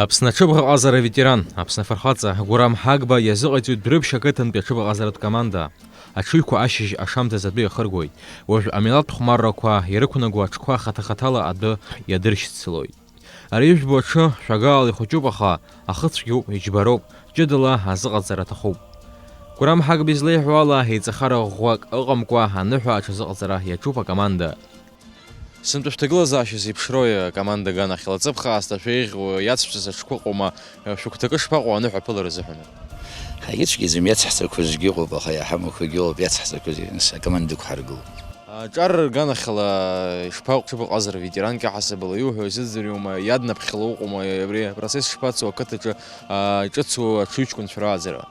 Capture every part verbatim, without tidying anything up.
Аԥсны аҽыбӷаҟазара аветеран, Аԥсны афырхаҵа Гәырам Ҳагба иазыҟаиҵоит Дәрыԥшь ақыҭантәи аҽыбӷаҟазаратә команда. Аҽыҩқәа ашьыжь ашамҭаз адәы иахыргоит. Уажә амилаҭтә хәмаррақәа ирықәнаго аҽқәа хаҭа-хаҭала адәы иадыршьцылоит. Ари ижәбо аҽы шәагаала ихәыҷуп, аха ахы цәгьоуп, иџьбароуп, ҷыдала азыҟаҵара аҭахуп. Гәырам Ҳагба излеиҳәо ала, еиҵахара ӷәӷәак ыҟамкәа аныҳәа аҽазыҟаҵара иаҿуп акоманда. Сынтәа шәҭагылазаашьа зеиԥшроуи акоманда аганахьала? Ҵыԥх аасҭа шәеиӷьу иацәҵәаз аҽқәа ыҟоума? Шәыгәҭакы шԥаҟоу аныҳәа аԥылара азыҳәан? Ҳаицәгьаӡам, иацҳҵақәазгьы ыҟоуп, аха иҳамақәагьы ыҟоуп, иацҳҵақәаз нас акоманда ықәҳаргылоуп. Аҿар аганахьала ишԥаҟоу, ҽыбӷаҟазара ветеранк иаҳасабала иуҳәо изыӡырҩуама, иаднаԥхьала уҟоума, абри апроцесс шԥацу ақыҭаҿы, а, иҿыцу аҽыҩҷкәынцәа рааӡара?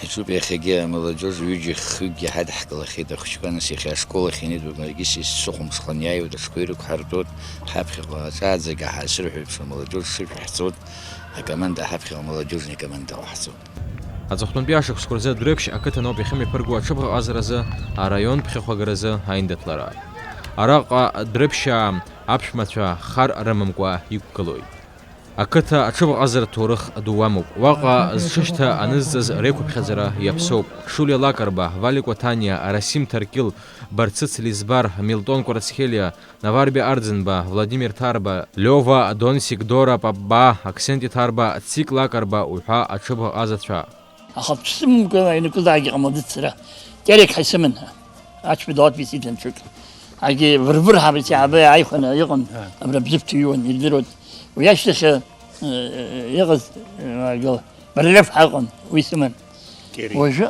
Иҿуп иахьагьы амолодежь ҩыџьа хҩыкгьы ҳадҳкылахьеит ахәыҷқәа, нас иахьа ашкол ахь инеидтәалак егьыс сыхәамҽхан иааиуеит, аҽқәа ирықәҳартәоит, ҳаԥхьаҟа аҿааӡагьы ҳаасырҳәоит, амолодежь шышәаҳҵоит, акоманда ҳаԥхьаҟа амолодежный команда ҟаҳҵоит. Аҵыхәтәантәи ашықәсқәа рзы Дәрыԥшь ақыҭан ауп иахьымҩаԥырго аҽыбӷаҟазаразы араион ԥхьахәагаразы аиндаҭлара. Араҟа Дәрыԥшьаа аԥшәмацәа хар рымамкәа иқәгылоит. Ақыҭа аҽыбӷаҟазаратә ҭоурых ду амоуп. Уаҟа зҽышьҭа анызҵаз реиқәыԥхьаӡара иаԥсоуп. Шулиа Лакарба, Валикәа Ҭаниа, Расим Ҭаркьыл, Барцыц Лизбар, Милтон Кәарацхелиа, Наварби Арӡынба, Владимир Ҭарба, Лиова Донсик, Дора Папба, Аксенти Ҭарба, Цик Лакарба уҳәа аҽыбӷаҟазацәа. Аха дсымамкәа инықәызаагьы ҟамлаӡыц сара. Терек ҳаисыман ҳәа. Аҽԥы доуатәи сиҭан ҽык. Ҳагьы выр-выр ҳаб иаабы иааихәаны иҟан, абра бзыԥ ҭыҩуан, ирдыруан. Уи ашьҭахь, э, э, иҟаз, э, агыл, барельеф ҳаҟан, уи сыман. Терек. Уажәы,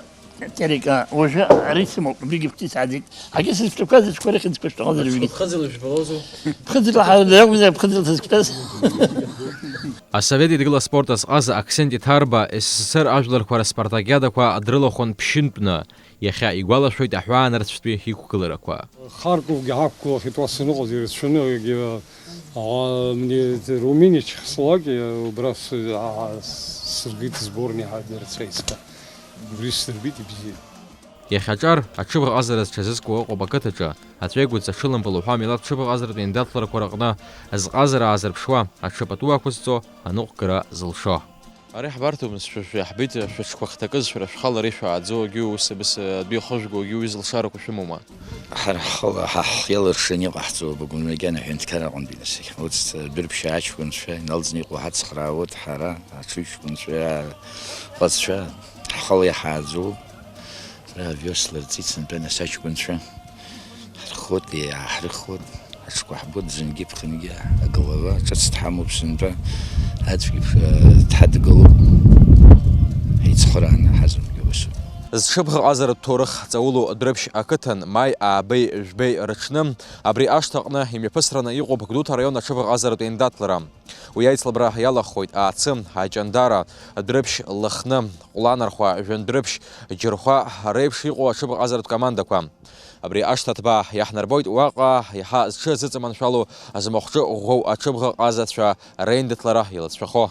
Терек, а, уажәы ари сымоуп, убригьы ԥхьа исааӡеит. Ҳагьы сызҿақәаз аҽқәа рыхьӡқәа шәҭахазар убригьы. Ԥхыӡла жәбалозу? Ԥхыӡла ҳа-, ракәзар, ԥхыӡла сызҿқәаз. Асовет Еидгыла аспорт азҟаза Аксенти Ҭарба С С С Р ажәларқәа рыспартакиадақәа дрылахәын ԥшьынтәны, иахьа игәалашәоит аҳәаанырцәтәи иқәгыларақәа. Харковгьы ҳақәгылахьеит, уа саныҟаз ирацәаны, егьа, а, мне Румыниа чехословакиа убра с-, а, сыргеит сборни ҳадырцәеиҵба. Убри сдырбеит ибзиан. Иахьа аҿар аҽыбӷаҟазара зҽазызкуа ыҟоуп ақыҭаҿы, аҵәеигәыц, аҽылампыл уҳәа амилаҭ ҽыбӷаҟазаратә еиндаҭларақәа рыҟны азҟазара аазырԥшуа, аҽы пату ақәызҵо аныҟәгара зылшо. Ари ҳбарҭоуп, нас, шәа, шәа, иаҳбеит, шәыҽқәа хҭакыз, шәара шәхала ари шәааӡо, егьи ус, абас, адәы ихыжәго, егьи уи зылшарақәа шәымоума? Ҳара ҳхала, ҳа ҳиалыршаны иҟаҳҵо, быгәмагьана аҳәынҭқар аҟынтәи, нас, иахьа уцҭа, Дәрыԥшь аҷкәынцәа, иналҵны иҟоу ҳацхраауеит, ҳара, аҽыҩҷкәынцәа, ҟазцәа, ҳхала иҳааӡоуп. Ара авиос ларҵеит сынтәа, нас аҷкәынцәа. Ҳрыхоит, иааҳрыхуеит, аҽқәа ҳбоит зынгьы ԥхынгьы, агалава ҿыц дҳамоуп сынтәа, аӡәгьы, э, дҳадгылоуп, ҳаицхырааны ҳазынгьы усуп. Зҽыбӷаҟазаратә ҭоурых ҵаулоу Дәрыԥшь ақыҭан маи аабеи жәбеи рыҽны абри ашҭаҟны имҩаԥысраны иҟоуп Гәдоуҭа араион аҽыбӷаҟазаратә еиндаҭлара. Уи аицлабра иалахәхоит Аацы, Аҷандара, Дәрыԥшь, Лыхны, Ҟәланырхәа, Жәындәрыԥшь, Џьырхәа реиԥш иҟоу аҽыбӷаҟазаратә командақәа. Абри ашҭа ҭбаа иаҳнарбоит уаҟа иаҳа зҽы зыҵаманшәало змахәҿы ӷәӷәоу аҽыбӷаҟазацәа реиндаҭлара илыҵшәахо.